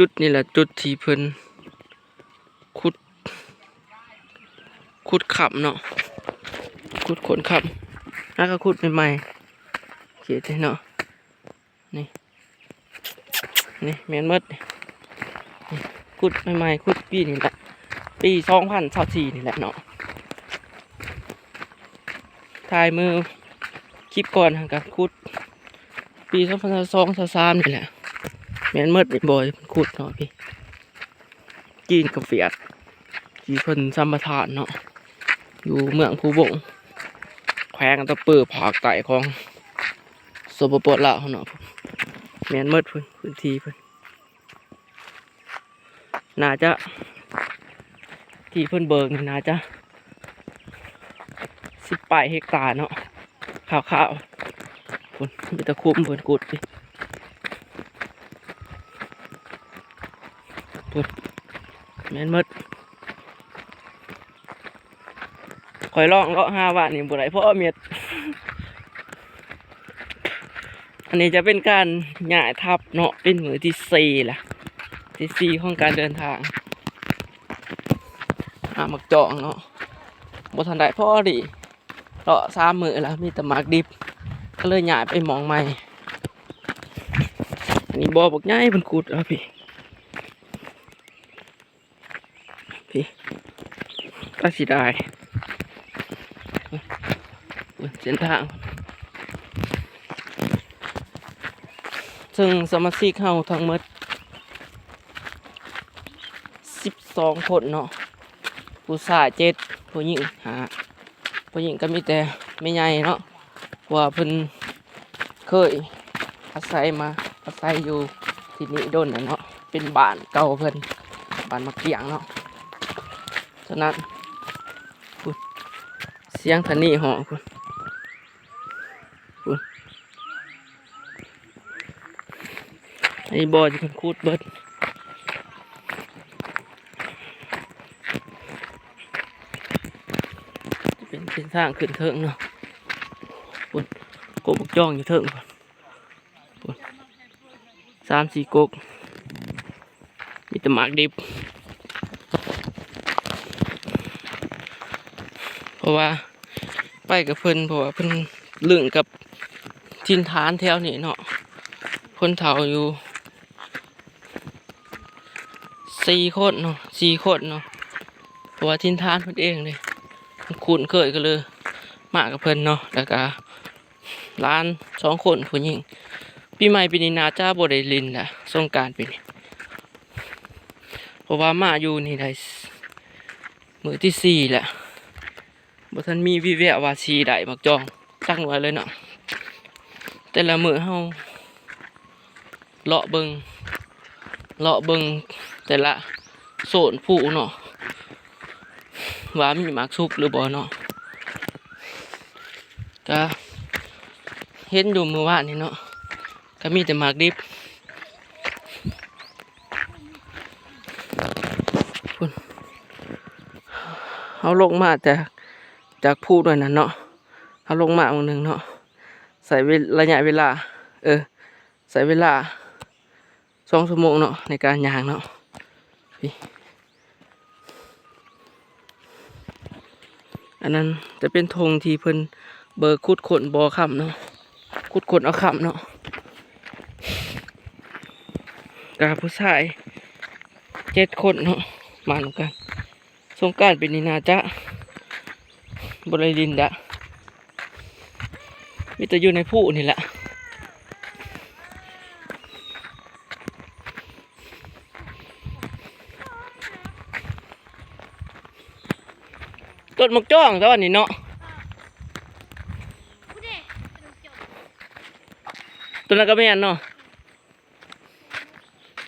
ຈຸດນີ້ແຫຼະ ຈຸດທີ່ເພິ່ນຂຸດ ຂຸດຄຳເນາະ ຂຸດຄົ້ນຄຳ ຫາກໍຂຸດໃໝ່ໆ ເຂດນີ້ເນາະ ນີ້ ນີ້ແມ່ນໝົດ ນີ້ ຂຸດໃໝ່ໆ ຂຸດປີນີ້ແຫຼະ ປີສອງພັນຊາວສີ່ນີ້ແຫຼະເນາະ ຖ່າຍມື້ຄລິບກ່ອນຫັ້ນກໍຂຸດ ປີສອງພັນຊາວສອງ ຊາວສາມນີ້ແຫຼະ ແມ່ນໝົດນີ້ ບໍ່ຂຸດເນາະ ພີ່ ຈີນກັບຫວຽດ ທີ່ເພິ່ນສຳປະທານເນາະ ຢູ່ເມືອງພູບົງ ແຂວງອັດຕະປື ພາກໃຕ້ຂອງ ສປປ ລາວເນາະ ແມ່ນໝົດພຸ້ນ ພື້ນທີ່ເພິ່ນ ໜ້າຈະ ທີ່ເພິ່ນເບີກນີ້ໜ້າຈະສິບປາຍເຮັກຕາເນາະ ຄາວໆ ພຸ້ນ ມີແຕ່ຂຸມເພິ່ນຂຸດ ພຸ້ນ ແມ່ນໝົດ. ຂ້ອຍລອງເລາະຫາວານນີ້ບໍ່ໄດ້ພໍເມັດ. ອັນນີ້ຈະເປັນການຍ້າຍທັບເນາະ ເປັນມື້ທີສີ່ລະ ທີສີ່ຂອງການເດີນທາງຫາໝາກຈອງເນາະ ບໍ່ທັນໄດ້ພໍດີ ເລາະສາມມື້ລະ ມີແຕ່ໝາກດິບ ກໍເລີຍຍ້າຍໄປໝ່ອງໃໝ່. ອັນນີ້ບໍ່ບັກໃຫຍ່ເພິ່ນຂຸດເອົາ ພີ່ ພີ່ ຕາເສຍດາຍ ເສັ້ນທາງ ເຊິ່ງສະມາຊິກເຮົາທັງໝົດສິບສອງຄົນເນາະ ຜູ້ຊາຍເຈັດ ຜູ້ຍິງຫ້າ ຜູ້ຍິງກໍມີແຕ່ແມ່ໃຫຍ່ເນາະ ເພາະວ່າເພິ່ນເຄີຍອາໄສມາ ອາໄສຢູ່ທີ່ນີ້ດົນແລ້ວເນາະ ເປັນບ້ານເກົ່າເພິ່ນ ບ້ານໝາກກ້ຽງເນາະ. ສະນັ້ນ ພຸ້ນ ສຽງທະນີຮ້ອງພຸ້ນ ພຸ້ນ ອັນນີ້ບໍ່ທີ່ເພິ່ນຂຸດເບິດ ຈະເປັນເສັ້ນທາງຂຶ້ນເທິງເນາະ ພຸ້ນ ກົກໝາກຈອງຢູ່ເທິງພຸ້ນ ພຸ້ນ ສາມສີ່ກົກ ມີແຕ່ໝາກດິບ ເພາະວ່າໄປກັບເພິ່ນ ເພາະວ່າເພິ່ນລຶ້ງກັບຖິ່ນຖານແຖວນີ້ເນາະ ຄົນເຖົ້າຢູ່ສີ່ຄົນເນາະ ສີ່ຄົນເນາະ ເພາະວ່າຖິ່ນຖານເພິ່ນເອງເດ້ ຄຸ້ນເຄີຍ ກໍເລີຍມາກັບເພິ່ນເນາະ ແລ້ວກະ ຫຼານສອງຄົນຜູ້ຍິງ ປີໃໝ່ປີນີ້ໜ້າຈະບໍ່ໄດ້ຫຼິ້ນລະ ສົງການປີນີ້ ເພາະວ່າມາຢູ່ນີ້ໄດ້ມື້ທີສີ່ແລ້ວ ບໍ່ທັນມີວີ່ແວວວ່າຊິໄດ້ໝາກຈອງຈັກໜ່ວຍເລີຍເນາະ. ແຕ່ລະມື້ເຮົາ ເລາະເບິ່ງ ເລາະເບິ່ງແຕ່ລະໂຊນພູເນາະ ວ່າມີໝາກສຸກຫຼືບໍ່ເນາະ ກະເຫັນຢູ່ມື້ວານນີ້ເນາະ ກະມີແຕ່ໝາກດິບ ພຸ້ນ ເຮົາລົງມາຈາກ ຈາກພູໜ່ວຍນັ້ນເນາະ ເຮົາລົງມາມື້ໜຶ່ງເນາະ ໃຊ້ເວ ໄລຍະເວລາ ເອີ ໃຊ້ເວລາສອງຊົ່ວໂມງເນາະ ໃນການຍ່າງເນາະ. ອັນນັ້ນຈະເປັນທົ່ງທີ່ເພິ່ນເບີກຂຸດຄົ້ນບໍ່ຄຳເນາະ ຂຸດຄົ້ນເອົາຄຳເນາະ ກະຜູ້ຊາຍເຈັດຄົນເນາະ ມານຳກັນ. ສົງການປີນີ້ໜ້າຈະບໍ່ໄດ້ຫຼິ້ນລະ ມີແຕ່ຢູ່ໃນພູນີ້ແຫຼະ. ຕົ້ນໝາກຈອງຕອນນີ້ເນາະ ຕົ້ນນັ້ນກໍແມ່ນເນາະ.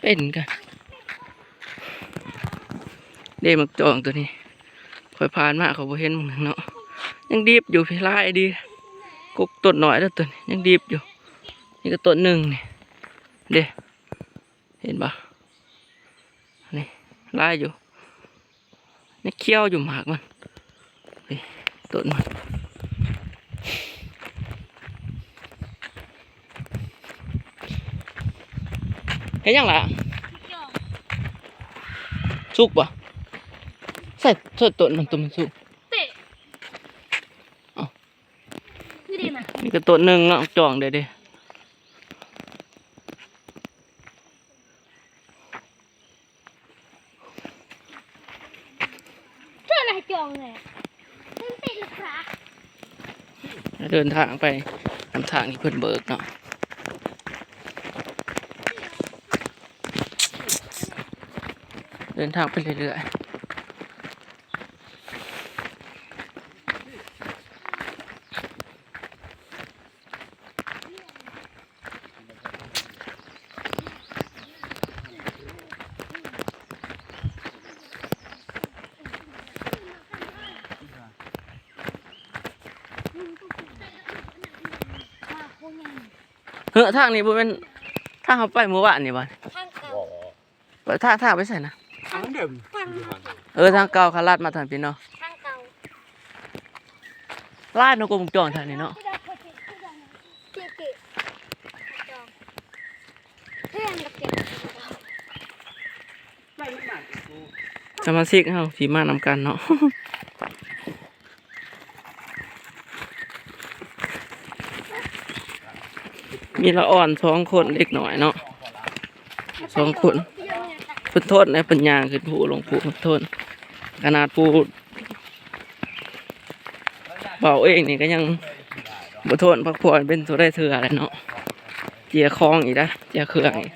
ເປັນກະ ເດ້ໝາກຈອງໂຕນີ້ ຂ້ອຍຜ່ານມາຂ້ອຍບໍ່ເຫັນໝ່ອງໜຶ່ງເນາະ ຍັງດິບຢູ່ ຫຼາຍດີ ກົກຕົ້ນນ້ອຍເດີໂຕນີ້ຍັງດິບຢູ່ ນີ້ກໍຕົ້ນໜຶ່ງນີ້ ເດ້ ເຫັນບໍ່ ນີ້ຫຼາຍຢູ່. ຍັງຂຽວຢູ່ໝາກມັນ ນີ້ ຕົ້ນມັນ ເຮັດຫຍັງລະ? ໝາກຈອງ ສຸກບໍ່? ໃສ່ ໃສ່ຕົ້ນມັນ ຕົ້ນມັນສຸກ. ເຕະ ເອົ້າ ນີ້ເດ້ນະ ນີ້ກໍຕົ້ນໜຶ່ງເນາະ ຈອງໄດ້ເດ້. ເຈົ້າລະໃຫ້ຈອງແຫຼະ ມັນຕິດລະຄະ. ເດີນທາງໄປນຳທາງທີ່ເພິ່ນເບີກເນາະ ເດີນທາງໄປເລື້ອຍໆ. ເຮີ້ ທາງນີ້ບໍ່ແມ່ນທາງເຮົາໄປມື້ວານນີ້ບໍ່? ທາງເກົ່າ. ໄປ ທາງ ທາງໄປໃສນະ? ທາງເດີມ. ເອີ ທາງເກົ່າ ເຂົາລັດມາທາງພີ້ເນາະ. ທາງເກົ່າ. ຫຼາຍເນາະ ກົບວົງຈອນທາງນີ້ເນາະ. ສະມາຊິກເຮົາທີ່ມານຳກັນເນາະ. ມີລະອ່ອນສອງຄົນ ເດັກນ້ອຍເນາະ ສອງຄົນ. ເພິ່ນທົນໄດ໋ ເພິ່ນຍ່າງຂຶ້ນພູລົງພູ ເພິ່ນທົນ. ຂະໜາດຜູ້ເວົ້າເອງນີ້ກໍຍັງບໍ່ທົນ ພັກຜ່ອນເປັນເທົ່າໃດເທື່ອແຫຼະເນາະ. ເຈຍຂອງອີກນະ ເຈຍເຄື່ອງອີກ.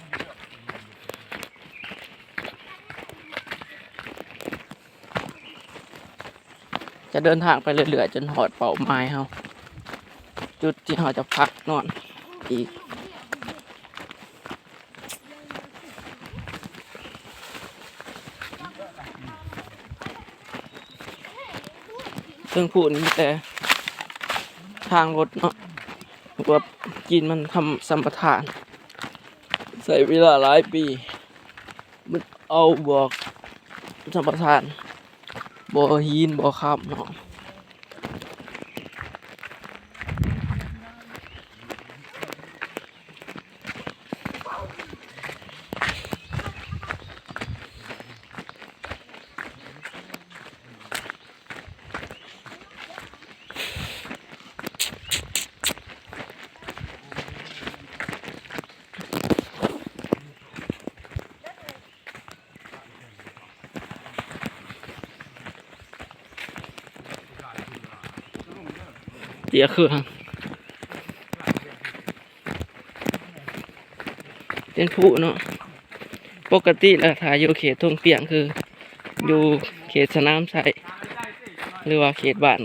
ຈະເດີນທາງໄປເລື້ອຍໆ ຈົນຮອດເປົ້າໝາຍເຮົາ ຈຸດທີ່ເຮົາຈະພັກນອນອີກ. ເທິງພູນີ້ມີແຕ່ທາງລົດເນາະ ເພາະວ່າຈີນມັນທຳສຳປະທານ ໃຊ້ເວລາຫຼາຍປີ ມັນເອົາບອກສຳປະທານ ບໍ່ຫີນບໍ່ຄຳເນາະ. ເຈຍເຄື່ອງ ເປັນພູເນາະ. ປົກກະຕິແລ້ວ ຖ້າຢູ່ເຂດທົ່ງພຽງ ຄືຢູ່ເຂດສະໜາມໄຊ ຫຼືວ່າເຂດບ້ານ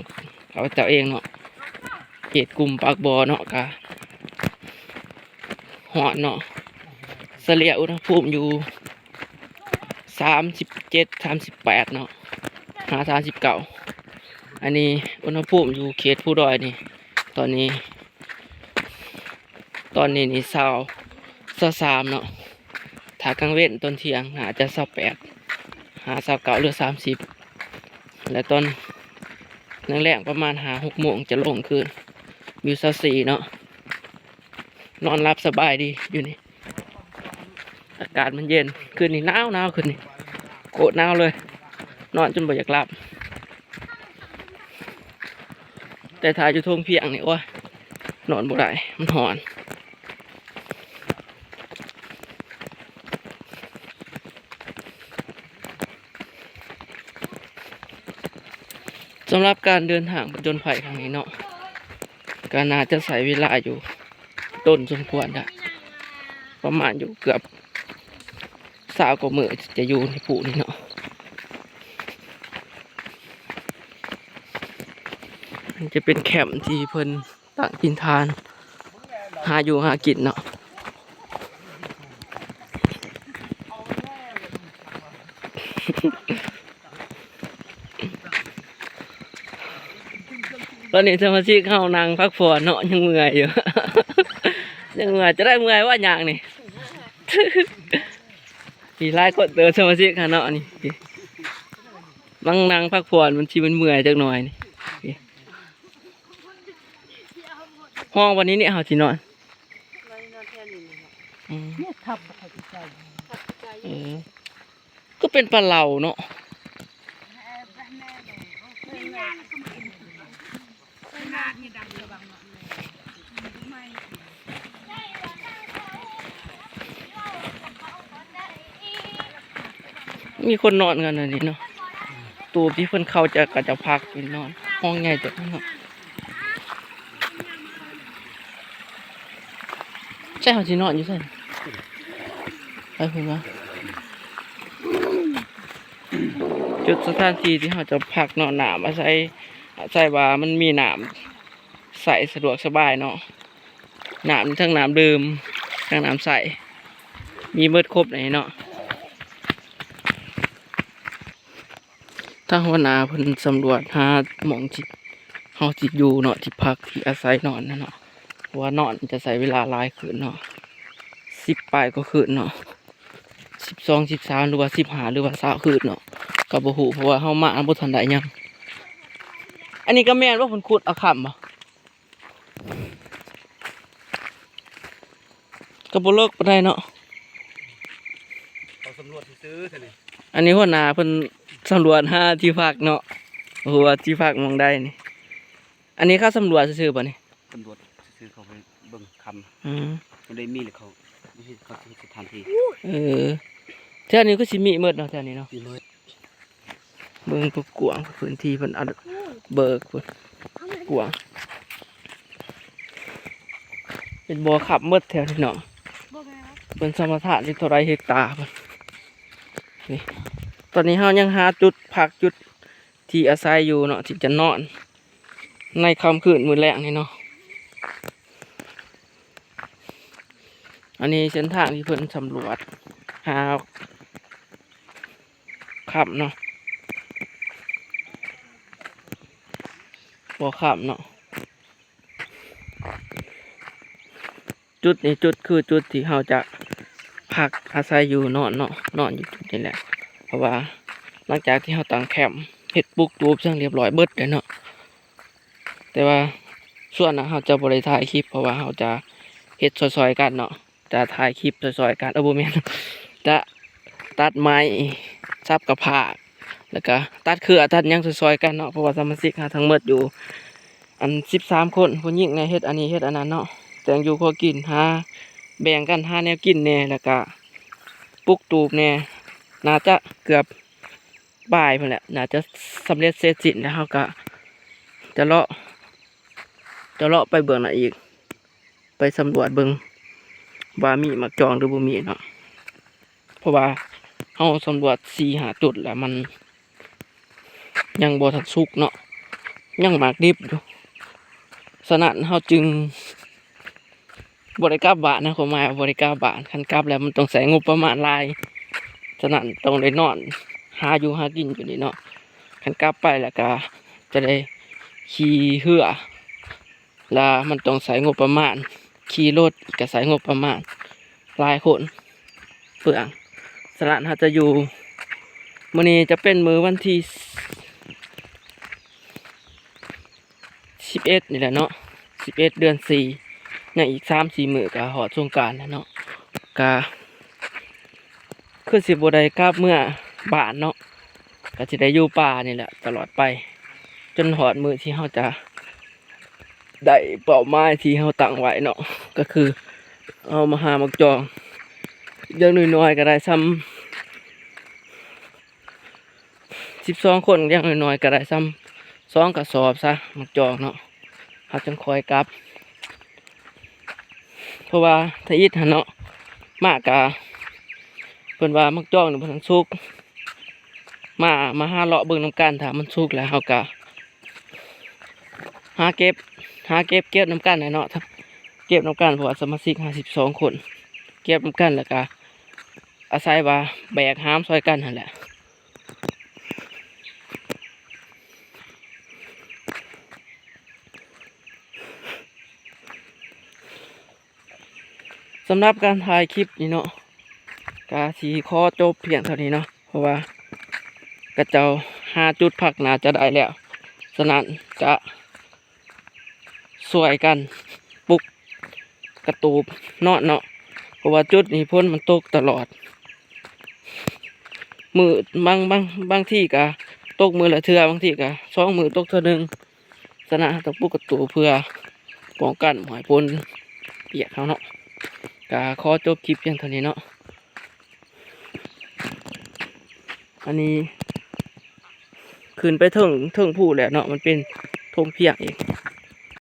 ຂ້າພະເຈົ້າເອງເນາະ ເຂດກຸ່ມປາກບໍ່ເນາະ ກະຮ້ອນເນາະ. ສະເລ່ຍອຸນຫະພູມຢູ່ ສາມສິບເຈັດ ສາມສິບແປດເນາະ ຫາ ສາມສິບເກົ້າ. ອັນນີ້ອຸນຫະພູມຢູ່ເຂດພູດອຍນີ້ ຕອນນີ້ ຕອນນີ້ນີ້ ຊາວ ຊາວສາມເນາະ. ຖ້າກາງເວັນຕອນທ່ຽງໜ້າຈະ ຊາວແປດ ຫາ ຊາວເກົ້າ ຫຼື ສາມສິບ ແລະ ຕອນແລງໆ ປະມານ ຫ້າຫົກໂມງ ຈະລົງຄືນ ຢູ່ ຊາວສີ່ເນາະ. ນອນຫຼັບສະບາຍດີຢູ່ນີ້ ອາກາດມັນເຢັນ. ຄືນນີ້ໜາວໆ ຄືນນີ້ໂຄດໜາວເລີຍ ນອນຈົນບໍ່ຢາກຫຼັບ. ແຕ່ຖ້າຢູ່ທົ່ງພຽງນີ້ ໂອ້ຍ ນອນບໍ່ໄດ້ ມັນຮ້ອນ. ສຳລັບການເດີນທາງຜະຈົນໄພຄັ້ງນີ້ເນາະ ກໍໜ້າຈະໃຊ້ເວລາຢູ່ດົນສົມຄວນລະ ປະມານຢູ່ເກືອບຊາວກວ່າມື້ ຈະຢູ່ໃນພູນີ້ເນາະ. ມັນຈະເປັນແຄມທີ່ເພິ່ນ ຕັ້ງຖິ່ນຖານຫາຢູ່ຫາກິນເນາະ. ຕອນນີ້ສະມາຊິກເຮົານັ່ງພັກຜ່ອນເນາະ ຍັງເມື່ອຍຢູ່ ຍັງເມື່ອຍ ຈະໄດ້ເມື່ອຍວ່າຍ່າງນີ້. ມີຫຼາຍຄົນເຕີບສະມາຊິກຫັ້ນເນາະ ນີ້ ມັນນັ່ງພັກຜ່ອນ ມັນຊິເມື່ອຍໆ ຈັກໜ່ອຍນີ້. ຫ້ອງວັນນີ້ນີ້ເຮົາຊິນອນ ນອນ ນອນແຖວນີ້ແຫຼະເນາະ. ອືມ ນີ້ທັບໄປໄກໆ ທັບໄກໆ ເອີ. ຄືເປັນປາເຫຼົ່າເນາະ. ມີຄົນນອນກັນອັນນີ້ເນາະ. ຕູບທີ່ເພິ່ນເຂົ້າຈະ ກະຈະພັກຢູ່ນອນ ຫ້ອງໃຫຍ່ເຕີບເນາະ. ໃຊ່ ເຮົາຊິນອນຢູ່ໃສ? ໄປພຸ້ນວະ. ຈຸດສະຖານທີ່ທີ່ເຮົາຈະພັກເນາະ ນ້ຳອາໄສ ອາໄສວ່າມັນມີນ້ຳໃຊ້ສະດວກສະບາຍເນາະ. ນ້ຳ ທັງນ້ຳດື່ມ ທັງນ້ຳໃຊ້ ມີເໝິດຄົບໃນນີ້ເນາະ. ທາງຫົວໜ້າເພິ່ນສຳຫຼວດຫາໝ່ອງທີ່ເຮົາຊິຢູ່ເນາະ ທີ່ພັກ ທີ່ອາໄສນອນນະເນາະ. ເພາະວ່ານອນຈະໃຊ້ເວລາຫຼາຍຂຶ້ນເນາະ ສິບປາຍກວ່າຄືນເນາະ ສິບສອງ ສິບສາມ ຫຼືວ່າສິບຫ້າ ຫຼືວ່າຊາວຄືນເນາະ ກໍບໍ່ຮູ້ ເພາະວ່າເຮົາມາບໍ່ທັນໄດ້ຫຍັງ. ອັນນີ້ກໍແມ່ນບໍ່ ເພິ່ນຂຸດເອົາຄຳບໍ່? ກໍບໍ່ເລິກປານໃດເນາະ ເຂົາສຳຫຼວດຊື່ໆ ອັນນີ້ຫົວໜ້າເພິ່ນສຳຫຼວດຫາທີ່ພັກເນາະ ບໍ່ຮູ້ວ່າທີ່ພັກໝ່ອງໃດນີ້. ອັນນີ້ເຂົາສຳຫຼວດຊື່ໆບໍ່ນີ້? ສຳຫຼວດຊື່ໆ ເຂົາໄປເບິ່ງຄຳ ອືມ ມັນໄດ້ມີແລ້ວ ເຂົາ ເຂົາເຮັດສະຖານທີ່. ເອີ ແຖວນີ້ຄືຊິມີໝົດເນາະ ແຖວນີ້ເນາະ ມີໝົດ. ເບິ່ງກວ້າງ ພື້ນທີ່ເພິ່ນອັດເບີກພຸ້ນ ກວ້າງ ເປັນບໍ່ຄັບໝົດແຖວນີ້ເນາະ. ເພິ່ນສຳປະທານຢູ່ເທົ່າໃດເຮັກຕາພຸ້ນ. ນີ້ ຕອນນີ້ເຮົາຍັງຫາຈຸດພັກ ຈຸດທີ່ອາໄສຢູ່ເນາະ ທີ່ຈະນອນໃນຄ່ຳຄືນມື້ແລງນີ້ເນາະ. ອັນນີ້ເສັ້ນທາງທີ່ເພິ່ນສຳຫຼວດຫາ ຄ່ຳເນາະ ບໍ່ຄ່ຳເນາະ. ຈຸດນີ້ຈຸດ ຄືຈຸດທີ່ເຮົາຈະພັກອາໄສຢູ່ນອນເນາະ ນອນຢູ່ຈຸດນີ້ແຫຼະ ເພາະວ່າຫຼັງຈາກທີ່ເຮົາຕັ້ງແຄມ ເຮັດປຸກຕູບຫຍັງລຽບຮ້ອຍເບິດແລ້ວເນາະ. ແຕ່ວ່າສ່ວນນະເຮົາຈະບໍ່ໄດ້ຖ່າຍຄລິບ ເພາະວ່າເຮົາຈະເຮັດຊ່ອຍໆກັນເນາະ. ຈະຖ່າຍຄລິບຊ່ອຍໆກັນ ເອີ ບໍ່ແມ່ນ ຈະຕັດໄມ້ ສັບກະພາກ ແລ້ວກະຕັດເຄືອຕັດຫຍັງຊ່ອຍໆກັນເນາະ ເພາະວ່າສະມາຊິກເຮົາທັງໝົດຢູ່ອັນສິບສາມຄົນ ຜູ້ຍິງແດ່ເຮັດອັນນີ້ເຮັດອັນນັ້ນເນາະ ແຕ່ງຢູ່ຄົວກິນ ຫາແບ່ງກັນຫາແນວກິນແດ່ ແລ້ວກະປຸກຕູບແດ່ ໜ້າຈະເກືອບບ່າຍພຸ້ນແຫຼະ ໜ້າຈະສຳເລັດເສັດສິ້ນ ແລ້ວເຮົາກະຈະເລາະ ຈະເລາະໄປເບື້ອງໜ້າອີກ ໄປສຳຫຼວດເບິ່ງວ່າມີໝາກຈອງຫຼືບໍ່ມີເນາະ ເພາະວ່າເຮົາສຳຫຼວດສີ່ຫ້າຈຸດແລ້ວ ມັນຍັງບໍ່ທັນສຸກເນາະ ຍັງໝາກດິບຢູ່. ສະນັ້ນເຮົາຈຶ່ງບໍ່ໄດ້ກັບບ້ານນະ ຄວາມໝາຍວ່າບໍ່ໄດ້ກັບບ້ານ ຄັນກັບແລ້ວມັນຕ້ອງໃຊ້ງົບປະມານຫຼາຍ. ສະນັ້ນຕ້ອງໄດ້ນອນຫາຢູ່ຫາກິນຢູ່ນີ້ເນາະ ຄັນກັບໄປແລ້ວກະຈະໄດ້ຂີ່ເຮືອ ລະມັນຕ້ອງໃຊ້ງົບປະມານ ຂີ່ລົດກະໃຊ້ງົບປະມານຫຼາຍຄົນ ເປືອງ. ສະນັ້ນເຮົາຈະຢູ່ ມື້ນີ້ຈະເປັນມື້ວັນທີສິບເອັດນີ້ແຫຼະເນາະ ສິບເອັດເດືອນສີ່ ຍັງອີກສາມສີ່ມື້ກະຮອດສົງການແລ້ວເນາະ ກະຄືຊິບໍ່ໄດ້ກັບເມືອບ້ານເນາະ ກະຊິໄດ້ຢູ່ປ່ານີ້ແຫຼະຕະຫຼອດໄປ ຈົນຮອດມື້ທີ່ເຮົາຈະ ໄດ້ເປົ້າໝາຍທີ່ເຮົາຕັ້ງໄວ້ເນາະ ກໍຄືເຮົາມາຫາໝາກຈອງ ຢ່າງໜ້ອຍໆກໍໄດ້ສ່ຳສິບສອງຄົນ ຢ່າງໜ້ອຍໆກໍໄດ້ສ່ຳສອງກະສອບຊະ ໝາກຈອງເນາະ ເຮົາຈັ່ງຄ່ອຍກັບ ເພາະວ່າທາງອິດຫັ້ນເນາະ ມາກະ ເພິ່ນວ່າໝາກຈອງນີ້ບໍ່ທັນສຸກ ມາ ມາຫາເລາະເບິ່ງນຳກັນ ຖ້າມັນສຸກແລ້ວເຮົາກະຫາເກັບ ຫາເກັບ ເກັບນຳກັນແຫຼະເນາະ ເກັບນຳກັນ ເພາະວ່າສະມາຊິກຫ້າສິບສອງຄົນ ເກັບນຳກັນ ແລ້ວກະອາໄສວ່າແບກຫາມຊ່ອຍກັນຫັ້ນແຫຼະ. ສຳລັບການຖ່າຍຄລິບນີ້ເນາະ ກະຊິຂໍຈົບພຽງເທົ່ານີ້ເນາະ ເພາະວ່າຂະເຈົ້າຫາຈຸດພັກໜ້າຈະໄດ້ແລ້ວ ສະນັ້ນຈະຊ່ວຍກັນປຸກກະຕູບນອນເນາະ ເພາະວ່າຈຸດນີ້ຝົນມັນຕົກຕະຫຼອດ. ມື້ບາງ ບາງ ບາງທີກະຕົກມື້ລະເທື່ອ ບາງທີກະສອງມື້ຕົກເທື່ອໜຶ່ງ. ສະນັ້ນເຮົາຕ້ອງປົກກະຕູເພື່ອປ້ອງກັນບໍ່ໃຫ້ຝົນປຽກເຮົາເນາະ. ກະຂໍຈົບຄລິບພຽງເທົ່ານີ້ເນາະ. ອັນນີ້ຂຶ້ນໄປເທິງ ເທິງພູແລ້ວເນາະ ມັນເປັນທົ່ງພຽງອີກ.